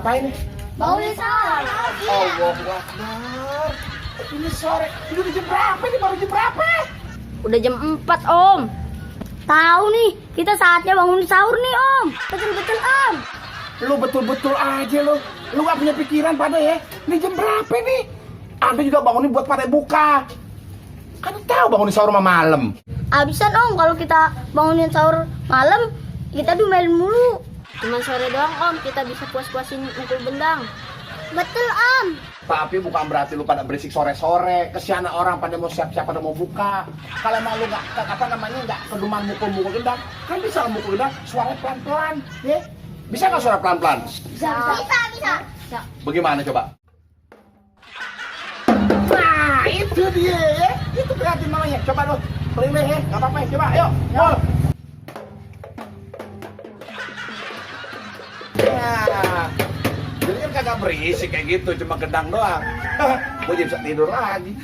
ngapain nih? Bangunin sahur. Allahu Akbar. Ini sore. Ini udah jam berapa nih? Baru jam berapa? Udah jam 4, Om. Tahu nih, kita saatnya bangunin sahur nih, Om. Betul-betul, Om. Lu betul-betul aja lu. Lu gak punya pikiran pada ya? Ini jam berapa nih? Anda juga bangunin buat pada buka. Kan tahu bangunin sahur sama malam. Abisan, Om, kalau kita bangunin sahur malam, kita dumelin mulu. Cuman sore doang, Om, kita bisa puas-puasin mukul bendang. Betul, Om. Tapi bukan berarti lu pada berisik sore-sore. Kesiana orang pada mau siap-siap pada mau buka. Kalau emang lu nggak keduman mukul gendang, kan bisa mukul gendang suaranya pelan-pelan, ya? Bisa nggak suara pelan-pelan? Bisa. Bagaimana coba? Nah, itu dia ya. Itu kreatif namanya. Coba lu, pelih ya. Nggak apa-apa ya. Coba, ayo. Mul. Nah, jadi kan kagak berisik kayak gitu, cuma gendang doang. Gue jadi bisa tidur lagi.